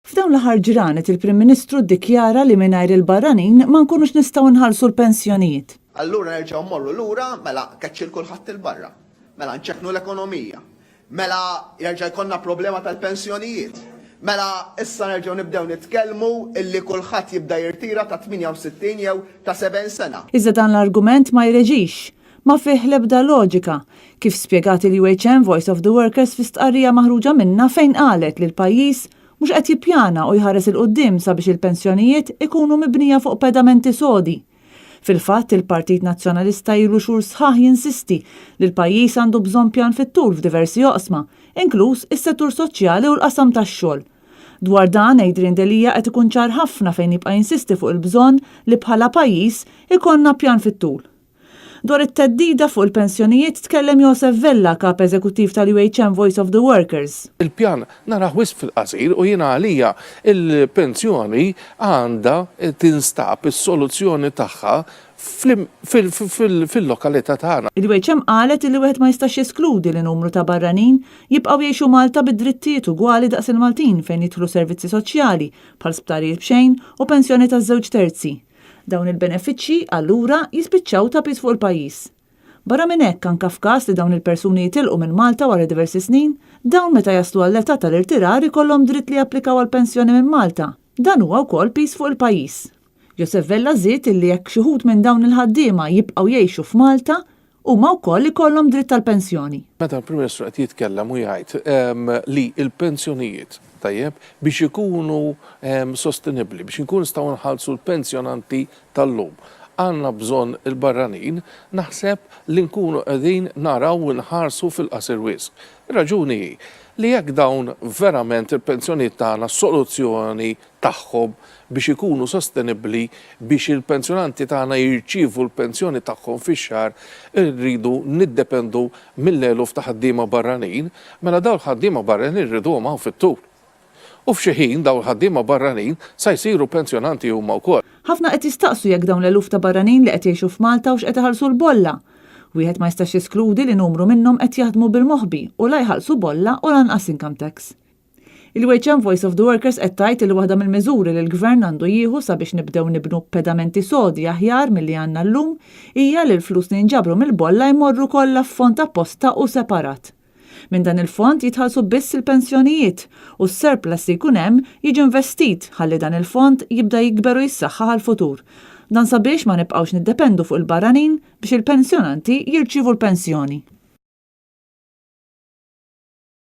F'dawn l-aħħar ġranet il-Prim Ministru ddikjara li mingħajr il-barranin ma nkunux nistgħu nħallsu l-pensjonijiet. Allura nerġgħu mmorru lura, mela keċċi 'l kulħadd 'il barra. Mela nċekknu l-ekonomija. Mela jerġa' jkollna problema tal-pensjonijiet. Mela issa nerġgħu nibdew nitkellmu illi kulħadd jibda jirtira ta' 68 jew ta' 70 sena. Iżda dan l-argument ma jreġix. Ma fih l-ebda loġika, kif spjegat il-UHM Voice of the Workers fi stqarrija maħruġa minnha fejn qalet li l-pajjiż mhux qed jippjana u jħares 'il quddiem sabiex il-pensjonijiet ikunu mibnija fuq pedamenti sodi. Fil-fatt, il-Partit Nazzjonalista ilu xhur sħaħ jinsisti li l-pajjiż għandu bżonn pjan fit-tul f'diversi oqsma, inkluż is-settur soċjali u l-qasam tax-xogħol. Dwar dan, Adrian Delia qed ikun ċar ħafna fejn jibqa' jinsisti fuq il-bżonn li bħala pajjiż ikollna pjan fit-tul. Dwar it-theddida fuq il-pensjonijiet tkellem Josef Vella, Kap Eżekuttiv tal-UHM Voice of the Workers. Il-pjan narah wisq fil-qasir u jiena għalija l-pensjoni għandha tinstab is-soluzzjoni tagħha fil-lokalità tagħna. Il-UHM qalet illi wieħed ma jistax jeskludi li numru ta' barranin jibqgħu jgħixu Malta bi drittijiet ugwali daqs il-Maltin fejn jidħlu servizzi soċjali bħal sptarijiet b'xejn u pensjoni ta' żewġ terzi. Dawn il-benefiċċji, allura, jispiċċaw ta' piż fuq il-pajjiż. Barra minn hekk, anke f'każ li dawn il-persuni jitilqu minn Malta wara diversi snin, dawn meta jaslu għall-età tal-irtirar ikollhom dritt li japplikaw għal pensjoni minn Malta. Dan huwa wkoll piż fuq il-pajjiż. Josef Vella żied illi jekk xi wħud minn dawn il-ħaddiema jibqgħu jgħixu f'Malta, huma wkoll ikollhom dritt għall-pensjoni. Meta l-Prim Ministru qed jitkellem u jgħid li l-pensjonijiet, tajjeb, biex ikunu sostenibbli, biex inkunu nistgħu nħallsu l-pensjonanti tal-lum, għandna bżonn il-barranin, naħseb li nkunu qegħdin naraw u nħarsu fil-qasir wisq. Ir-raġuni hi li jekk dawn verament il-pensjonijiet tagħna s-soluzzjoni tagħhom biex ikunu sostenibbli biex il-pensjonanti tagħna jirċievu l-pensjoni tagħhom fix-xahar irridu niddependu mill-eluf ta' ħaddiema barranin, mela dawn il-ħaddiema barranin irriduhom hawn fit-tul. U f'xi ħin dawn il-ħaddiema barranin sa jsiru pensjonanti huma wkoll. Ħafna qed jistaqsu jekk dawn l-eluf ta' barranin li qed jgħixu f'Malta hux qed iħallsu l-bolla. Wieħed ma jistax jeskludi li numru minnhom qed jaħdmu bil-moħbi u la jħallsu bolla u lanqas income tax. Il-UHM Voice of the Workers qed tgħid li waħda mill-miżuri li l-Gvern għandu jieħu sabiex nibdew nibnu pedamenti sodi aħjar milli għandna llum hija li l-flus li jinġabru mill-bolla jmorru kollha f'fond apposta u separat. Minn dan il-fond jitħallsu biss il-pensjonijiet u s-surplus li jkun hemm jiġi investit ħalli dan il-fond jibda jikber u jissaħħaħ għall-futur. Dan sabiex ma nibqgħux niddependu fuq il-barranin biex il-pensjonanti jirċievu l-pensjoni.